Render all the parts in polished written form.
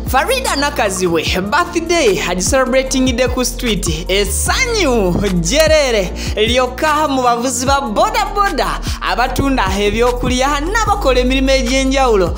Farida Nakazibwe birthday agicelebratingidde ku street essanyu jjerere lyokka mu bavuzi ba boda boda abatunda ebyokulya n'abakola emirimu egy'enjawulo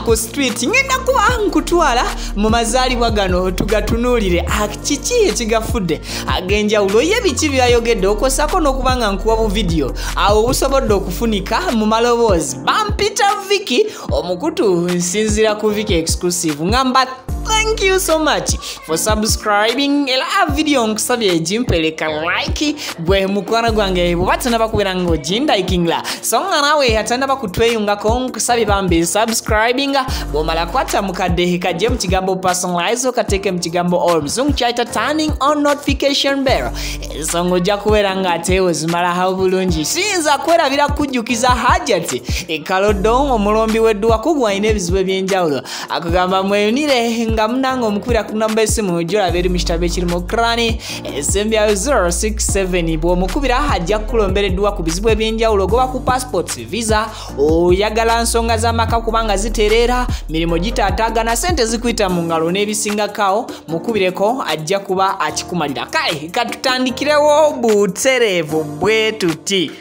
ku street. Ngenda kuba nkutwala mu mazaalibwa gano tugatunuulire kiki ekigafudde ag'enjawulo, ye biki byayogedde okwossaako n'okuba nga nkuwa bu vidiyo awo obusobodde okufunika mu maloboozi. Bampita Vicky omukutu nsinziira ku Vicky Exclusive, ngamba thank you so much for subscribing. Era video nkusabye egimpeleka like gwe mukwano gwange bw'oba tonnaba kubeera ng'ogindaikingla, so nga naawe atannaba kutweyungako nkusabye bambi subscribing. Bw'omala kwata mukadde kajje mu kigambo personalize okateeke mu kigambo all, muzungu kyayita turning on notification bell, ensonga ojja kubeera ng'ate ozimalawo bulungi. Siyinza kwerabira kujjukiza Hajati Kaloddo omulombi w'edduwa kugwa alina ebizibu eby'enjawulo, akugamba mweyunire nga munange omukubira ku namba esimu gy'olaba eri mu kitabo ekirimu krani esembyayo 067. Bw'omukubira ajja kukulombera edduwa ku bizibu eby'enjawulo, ogoba ku passports, visa, oyagala nsonga z'amaka kubanga zitereera, mirimu gitaataagana, ssente zikuyita mu ngalo n'ebisingako, mukubireko ajja kuba akikumalira. Kale katutandikirewo butereevu bwe tuti.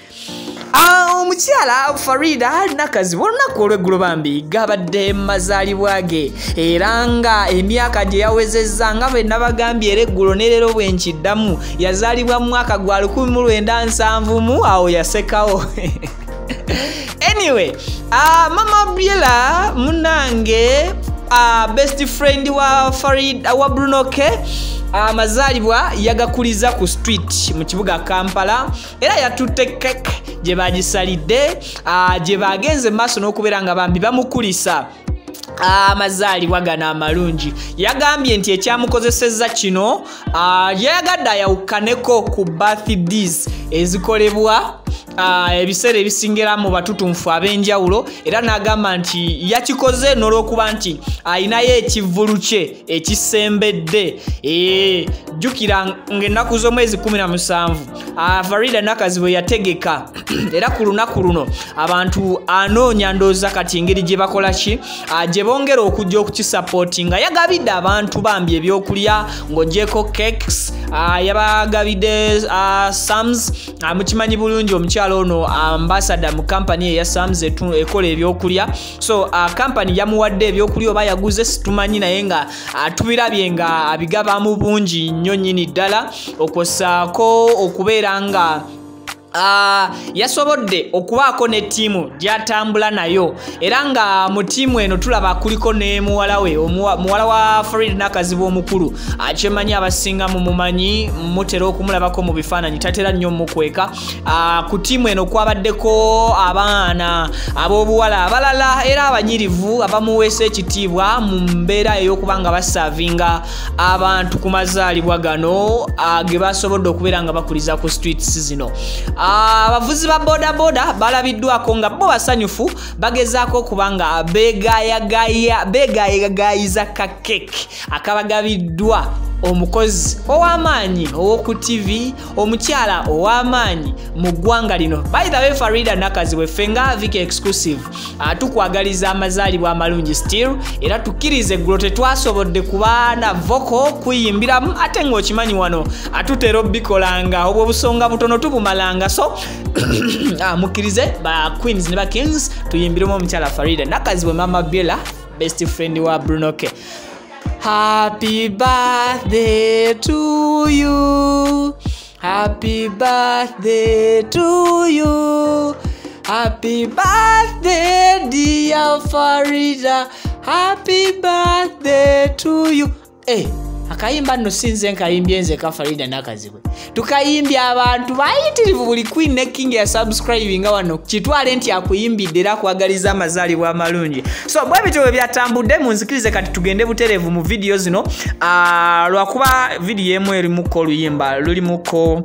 Omukyala Farida Nakazibwe olunaku olw'eggulo bambi gabadde mazaalibwa ge, era nga emyaka gye yawezezza nga bwe nabagambye era eggulo ne leero bwe nkiddamu, yazaalibwa mu mwaka gwa 1970, awo yasekawo. Anyway, Mama Briella munange, best friend wa Farida wa Bruno K, amazaalibwa yagakuliza ku street mu kibuga Kampala, era yatutte cake gye bagisalidde, gye bagenze maaso n'okubeera nga bambi bamukulisa amazaalibwa gano amalungi. Yagambye nti ekyamukozesezza kino, yayagadde ayawukaneko ku birthdays ezikolebwa ebiseera ebisingira mu batutunfu ab'enjawulo, era n'agamba nti yakikoze n'olwokuba nti ayinayo ekivvulu kye ekisembedde. Jjukira ng'ennaku z'omwezi 17 Farida Nakazibwe yategeka, era ku lunaku luno abantu anoonya ndowooza kati engeri gye bakola ki, gye bongera okujja okukisapootinga. Yagabidde abantu bambi ebyokulya ng'oggyeko cakes, yabagabidde Sams, mukimanyi bulungi omukyala ono ambassador mu kampani eya Sams ekola ebyokulya, so kampani yamuwadde ebyokulya oba yaguze situmanyi, naye nga tubirabye nga abigabamu bungi nnyo nnyini ddala, okwossaako okubeera nga yasobodde okubaako ne ttiimu gy'atambula nayo, era nga mu ttiimu eno tulaba kuliko ne muwala we, muwala wa Farida Nakazibwe omukulu, kyemanyi abasinga mumumanyi, mutera okumulabako mu bifaananyi, tatera nnyo mukweka. Ku ttiimu eno kwabaddeko abaana ab'obuwala abalala era abanyirivu abamuweesa ekitiibwa mu mbeera ey'okuba nga basaavinga abantu ku mazaalibwa gano ge basobodde okubeera nga bakuliza ku streets zino. Abavuzi ba boda boda balabiddwako nga bo basanyufu, bagezaako okuba nga beegayagayiza ka cake akabagabiddwa omukozi ow'amaanyi ow'oku TV, omukyala ow'amaanyi mu ggwanga lino. By the way, Farida Nakazibwe ffe nga Vicky Exclusive tukwagaliza amazaalibwa amalungi still, era tukkirize eggulo tetwasobodde kuba na vocal kuyimbiramu, ate ng'okimanyi wano atutera obbikolanga obwo obusonga butono tubumalanga, so mukkirize ba queens ne ba kings tuyimbiremu omukyala Farida Nakazibwe, Mama Briella, best friend wa Bruno K. Happy birthday to you. Happy birthday to you. Happy birthday dear Farida. Happy birthday to you. Akayimba nno sinze nkayimbye nze ka Farida Nakazibwe. Tukayimbya abantu bayitirivu buli queen ne king ya subscribing wano. Kitwale nti akuyimbidde era akwagaliza amazaalibwa amalungi. So bwe bityo bwe byatambudde, munzikirize kati tugende butereevu mu video zino. Lwakuba video emu erimuko oluyimba lulimuko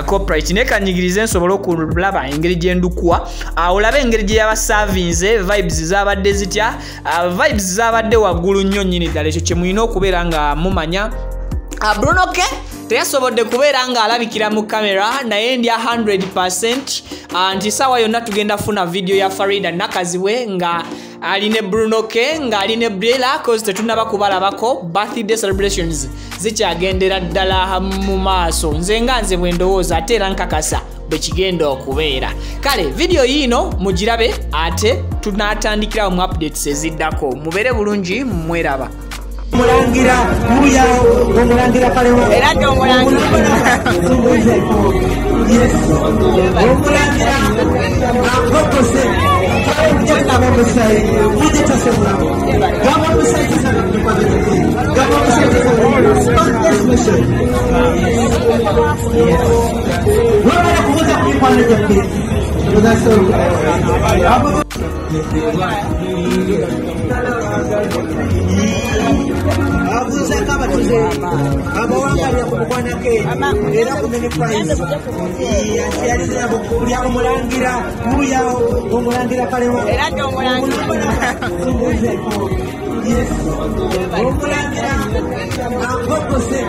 copyright, naye kanyigirize nsobole okulaba engeri gye ndukwa, olabe engeri gye yabasavinze, vibes zabadde zitya, vibes zabadde waggulu nnyo nnyini ddala. Ekyo kye mulina okubeera nga mumanya. Bruno K Teyasobodde kubeera ng'alabikira mu kamera, naye ndya 100% nti saawa yonna tugenda funa video ya Farida Nakazibwe nga ali ne Bruno K, nga ali ne Brela, cause tetunnaba kubalabako. Birthday celebrations zikyagendera ddala mu maaso. Nze nga nze bwe ndowooza, ate era nkakasa bwe kigenda okubeera. Kale video yiino mugirabe, ate tunaatandikirawo mu updates eziddako. Mubeere bulungi, mweraba. Omulangira wuya, omulangira kalewo, omulangira akokose abuuzako abatuze abawangalira ku mugwanake era ku mini price yalizira omulangira wuya, omulangira kalewo, omulangira akokose.